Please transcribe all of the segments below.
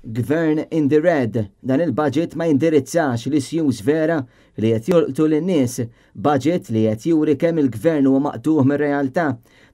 Gvern in the red, dan il-budget ma jindirizzax l-issues vera li qed jolqtu lin-nies, budget li qed juri kemm il-gvern huwa maqtugħ mir-realtà.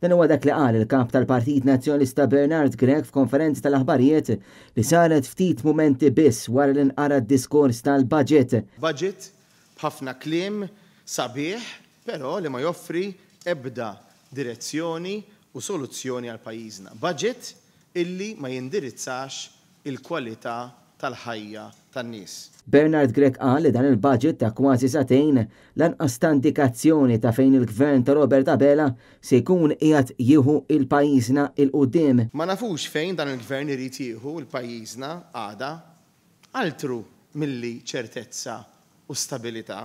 Dan huwa dak li qal il-Kap tal-Partit Nazzjonalista Bernard Grech f'konferenza tal-aħbarijiet li saret ftit mumenti biss wara li nqara d-diskors tal-budget. Budget b'ħafna kliem sabiħ però li ma joffri ebda direzzjoni u soluzzjoni għal pajjiżna. Budget illi ma jindirizzax il-kwalità tal-ħajja tan-nies. Bernard Grech qal li dan il-budget ta' kważi sagħtejn lanqas ta indikazzjoni ta' fejn il-Gvern ta' Robert Abela se jkun qiegħed jieħu 'l pajjiżna 'l quddiem. Ma nafux fejn dan il-Gvern irid jieħu 'l pajjiżna għada, altru milli ċertezza u stabilità.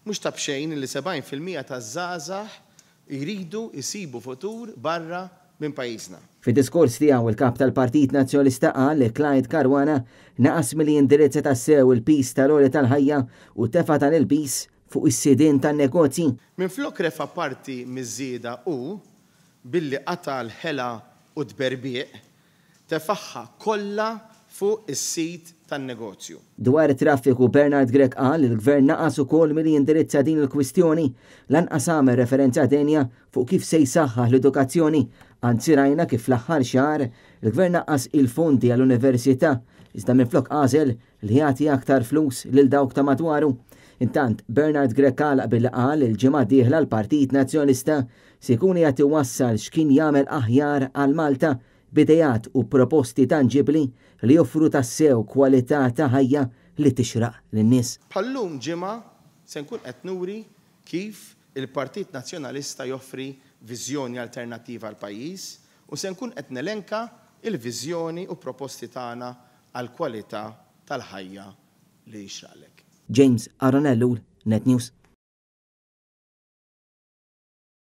Mhux ta' b'xejn li 70% taż-żgħażagħ jridu jsibu futur barra minn pajjiżna. Fid-diskors tiegħu il-Kap tal-Partit Nazzjonalista qal li Clyde Caruana naqas milli jindirizza tassew il-piż tal-għoli tal-ħajja u tefa' dan il-piż fuq is-sidien tan-negozji. Minflok refa' parti miż-żieda hu, billi qata' l-ħela u t-tberbiq, tefagħha kollha fuq is-sid tan-negozju. Dwar it-traffiku, Bernard Grech qal li l-Gvern naqas ukoll milli jindirizza din il-kwistjoni. Lanqas għamel referenza denja fuq kif se jsaħħaħ l-edukazzjoni. Anzi rajna kif fl-aħħar xahar il-Gvern naqqas il-fondi għall-università, iżda minflok għażel li jagħti aktar flus lil dawk ta' madwaru. Intant, Bernard Grech għalaq billi qal li l-ġimgħa d-dieħla l-Partit Nazzjonalista se jkun qiegħed iwassal x'kien jagħmel aħjar għal Malta b'ideat u proposti tanġibbli li joffru tassew kwalità ta' ħajja li tixraq lin-nies. Bħal-lum ġimgħa se nkun qed nuri kif il-Partit Nazzjonalista joffri viżjoni alternattiva għall-pajjiż u se nkun qed nelenka l-viżjoni u proposti tagħna għall-kwalità tal-ħajja li jixraqlek. James Aaron Ellul, Net News.